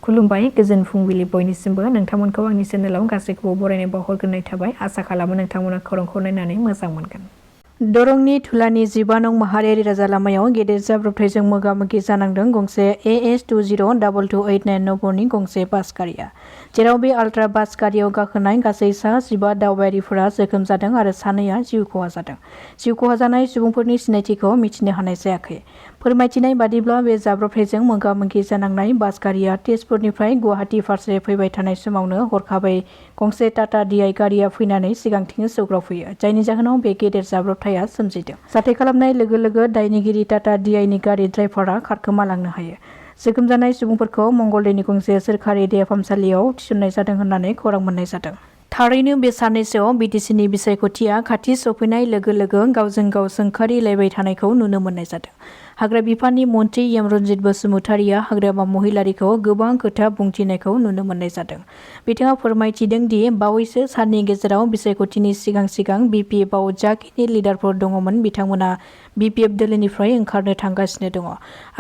खुलुमबाय गोजोन फुंबिलि बयनिसिमबो नोंथांमोनखौ आंनि चेनेलाव गासैखौबो बरायनाय बावहरग्रोनाय थाबाय। आसा खालामो नोंथांमोना खौरांखौ नायनानै मोजां मोनगोन। दरंनि थुलानि 15 नं माहारियारि राजा लामायाव गेदेर जाब्रबथायजों मोगा-मोगि जानांदों गंसे AS202289 नम्बरनि गंसे बास गारिया, जेराव बे आल्ट्रा बास गारियाव गाखोनाय गासै सा 15 दावबायारिफोरा जोखोम जादों आरो सानैया जिउ खहा जादों। जिउ खहा जानाय सुबुंफोरनि सिनायथिखौ मिथिनो हानाय जायाखै। फोरमायथिनाय बादिब्ला बे जाब्रबथायजों मोगा-मोगि जानांनाय बास गारिया तेजपुरनिफ्राय गुवाहाटी फारसे फैबाय थानाय समावनो हरखाबै गंसे टाटा DI गारिया फैनानै सिगांथिं सौग्रावफैयो, जायनि जाहोनाव बे गेदेर जाब्रबथाया सोमजिदों। जाथाय खालामनाय लोगो लोगो दायनिगिरि टाटा DI नि गारि ड्राइभारआ खारखोमालांनो हायो। जोखोम जानाय सुबुंफोरखौ मंगलदैनि गंसे सोरखारि देहा फाहामसालियाव थिसननाय जादों होननानै खौरां मोननाय जादों। थारैनो बे साननैसोआव बिटिसिनि बिसायख'थिया खाथि सफैनाय लोगो लोगो गावजों गाव सोंखारिलायबाय थानायखौ नुनो मोननाय जादों। हाग्रा बिफाननि मन्थ्रि यमरन्जित बसुमतारिया हाग्रामा महिलारिखौ गोबां खोथा बुंथिनायखौ नुनो मोननाय जादों। बिथाङा फोरमायथिदों दि बावैसो साननि गेजेराव बिसायख'थिनि सिगां BPFआव जाखिनि लिडारफोर दङमोन बिथांमोना BPF दोलोनिफ्राय ओंखारनो थांगासिनो दङ।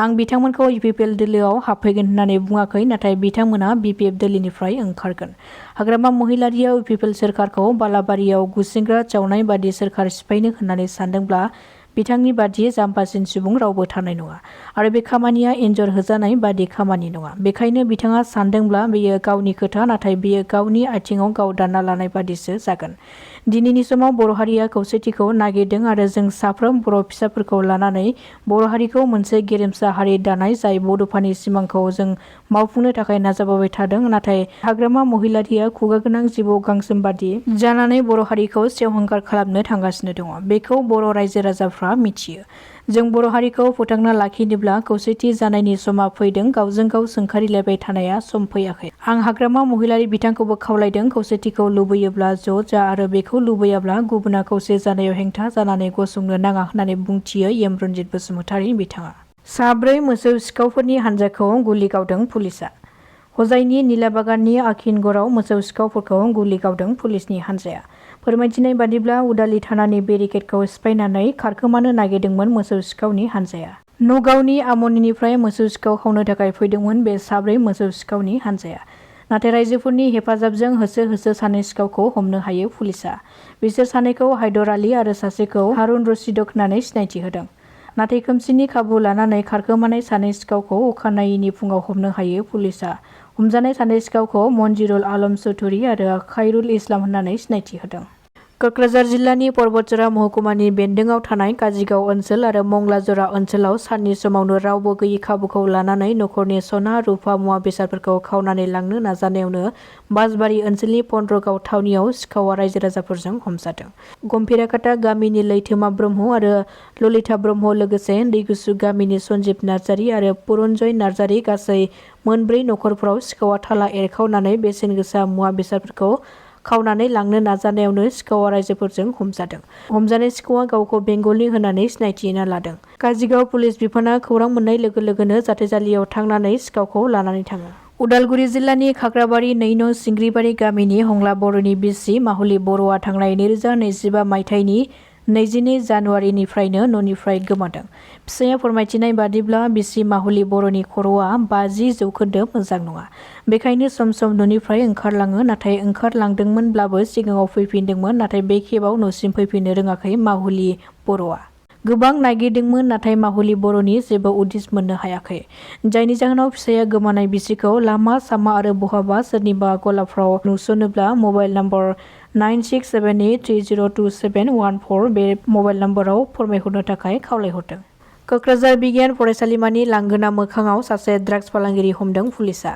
आं बिथांमोनखौ UPPL दोलोआव हाबफैगोन होननानै बुङाखै, नाथाय बिथांमोना BPF दोलोनिफ्राय ओंखारगोन। हाग्रामा महिलारिया UPPL सोरखारखौ बालाबारियाव गुसेंग्रा जावनाय बादि सोरखार सिफायनो होननानै सानदोंब्ला बिथांनि बादि जाम्बासिन सुबुं रावबो थानाय नङा आरो बे खामानिया एन्जर होजानाय बादि खामानि नङा। बेखायनो बिथाङा सानदोंब्ला बेयो गावनि खोथा, नाथाय बेयो गावनि आथिङाव गाव दानना लानाय बादिसो जागोन। दिनैनि समाव बर' हारिया खौसेथिखौ नागिरदों आरो जों साफ्रोम बर' फिसाफोरखौ लानानै बर' हारिखौ मोनसे गेरेमसा हारि दानाय जाय बड'फानि सिमांखौ जों मावफुंनो थाखाय नाजाबाय थादों। नाथाय हाग्रामा महिलारिया खुगा गोनां जिबौ गांसोम बादि जानानै बर' हारिखौ सेवहांगार खालामनो थांगासिनो दङ। बेखौ बर' रायजो राजाफ्रा मिथियो। जों बर' हारिखौ फोथांना लाखिनोब्ला खौसेथि जानायनि समा फैदों। गावजों गाव सोंखारिलायबाय थानाया सम फैयाखै। आं हाग्रामा महिलारि बिथांखौबो खावलायदों, खौसेथिखौ लुबैयोब्ला ज' जा आरो बेखौ लुबैयाब्ला गुबुना खौसे जानायाव हेंथा जानानै गसंनो नाङा होननानै बुंथियो यमरन्जित बसुमतारि बिथाङा। साब्रै मोसौ सिखावफोरनि हानजाखौ गुलि गावदों पुलिसआ। हजाइनि निलाबागाननि आखिनगराव मोसौ सिखावफोरखौ गुलि गावदों पुलिसनि हानजाया। फोरमायथिनाय बादिब्ला उदालि थानानि बेरिकेडखौ सिफायनानै खारखोमानो नागिरदोंमोन मोसौ सिखावनि हानजाया। नगावनि आमनिनिफ्राय मोसौ सिखाव खावनो थाखाय फैदोंमोन बे साब्रै मोसौ सिखावनि हानजाया। नाथाय राइजोफोरनि हेफाजाबजों होसो होसो सानै सिखावखौ हमनो हायो पुलिसआ। बिसोर सानैखौ हायदर आली आरो सासेखौ हारुन रशिदक होननानै सिनायथि होदों। नाथाय खोमसिनि खाबु लानानै खारखोमानाय सानै सिखावखौ अखानायैनि फुङाव हमनो हायो पुलिसआ। हमजानाय सानै सिखावखौ मन्जिरुल आलम चौधुरी आरो खायरुल इस्लाम होननानै सिनायथि होदों। कक्राझार जिल्लानि परबतजरा महकुमानि बेन्दोंआव थानाय काजिगाव ओनसोल आरो मंगलाजरा ओनसोलाव साननि समावनो रावबो गैयि खाबुखौ लानानै नखरनि सना रुफा मुवा बेसादफोरखौ खावनानै लांनो नाजानायावनो बासबारि ओनसोलनि पन्द्रगाव थावनियाव सिखावा रायजो राजाफोरजों हमजादों। गम्भीराकाटा गामिनि लैथोमा ब्रह्म आरो ललिता ब्रह्म लोगोसे दैगुसु गामिनि सन्जिब नार्जारी आरो पुरन्जय नार्जारी गासै मोनब्रै नखरफोराव सिखावा थाला एरखावनानै बेसेन गोसा मुवा बेसादफोरखौ खावनानै लांनो नाजानायावनो सिखावा रायजोफोरजों हमजादों। हमजानाय सिखावा गावखौ बेंगलनि होननानै सिनायथिना लादों। काजिगाव पुलिस बिफाना खौरां मोननाय लोगो लोगोनो जाथायसालियाव थांनानै सिखावखौ लानानै थाङो। उदालगुरि जिल्लानि खाग्राबारि 2 नं सिंग्रिबारि गामिनि हंला बर'नि बिसि माहुलि बर'आ थांनाय 2025 मायथाइनि 22 जानुवारिनिफ्रायनो न'निफ्राय गोमादों। फिसाया फोरमायथिनाय बादिब्ला बिसि माहुलि बर'नि खर'आ 50% मोजां नङा। बेखायनो सम सम न'निफ्राय ओंखारलाङो, नाथाय ओंखारलांदोंमोनब्लाबो सिगाङाव फैफिनदोंमोन। नाथाय बे खेबाव न'सिम फैफिननो रोङाखै माहुलि बर'आ। गोबां नागिरदोंमोन, नाथाय माहुलि बर'नि जेबो उदिस मोननो हायाखै। जायनि जाहोनाव फिसाया गोमानाय बिसिखौ लामा सामा आरो बहाबा सोरनिबा गलाफ्राव नुसनोब्ला मबाइल नम्बर 9678302714 बे मबाइल नम्बराव फोरमायहरनो थाखाय खावलायहरदों। कक्राझार बिगियान फरायसालिमानि लांगोना मोखाङाव सासे ड्राग्स फालांगिरि हमदों पुलिसआ।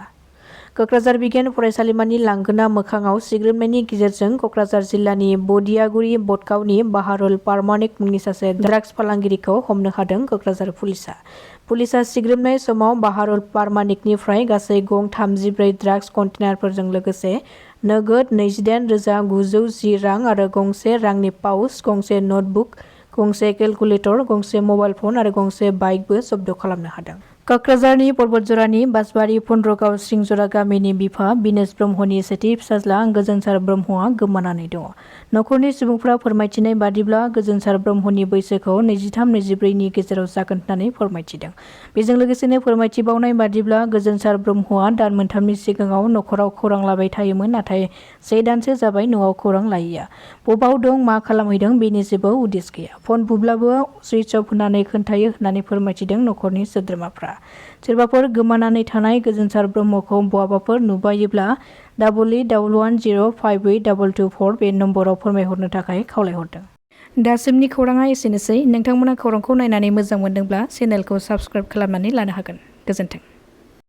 कक्राझार बिगियान फरायसालिमानि लांगोना मोखाङाव सिग्रोमनायनि गेजेरजों कक्राझार जिल्लानि बदियागुरि बटगावनि बाहारुल पारमानिक मुंनि सासे ड्राग्स फालांगिरिखौ हमनो हादों कक्राझार पुलिसआ। पुलिसआ सिग्रोमनाय समाव बाहारुल पारमानिकनिफ्राय गासै गं 34 ड्राग्स कन्टेनारफोरजों लोगोसे नोगोद 28,910 रां आरो गंसे रांनि पाउच, गंसे नटबुक, गंसे केलकुलेटर, गंसे मबाइल फन आरो गंसे बाइकबो जब्द खालामनो हादों। कक्राझारनि पर्बतजरानि बासबारि फन्द्रगाव सिंजरा गामिनि बिफा बिनेश ब्रह्मनि सेथि फिसाज्ला गोजोनसार ब्रह्मआ गोमानानै दङ। नखरनि सुबुंफोरा फोरमायथिनाय बादिब्ला गोजोनसार ब्रह्मनि बैसोखौ 23-24 गेजेराव जागोन होननानै फोरमायथिदों। बेजों लोगोसेनो फोरमायथिबावनाय बादिब्ला गोजोनसार ब्रह्मआ दान मोनथामनि सिगाङाव नखराव खौरां लाबाय थायोमोन, नाथाय 1 दानसो जाबाय न'आव खौरां लायैया। बबाव दं, मा खालामहैदों बेनि जेबो उदिस गैया। फन बुब्लाबो सुइच अफ होननानै खोन्थायो होननानै फोरमायथिदों नखरनि सोद्रोमाफ्रा। सोरबाफोर गोमानानै थानाय गोजोनसार ब्रह्मखौ बहाबाफोर नुबायोब्ला 8810582224 बे नम्बराव फोरमायहरनो थाखाय खावलायहरदों। दासिमनि खौराङा एसेनोसै। नोंथांमोना खौरांखौ नायनानै मोजां मोनदोंब्ला चेनेलखौ साबस्क्राइब खालामनानै लानो हागोन। गोजोन्थों।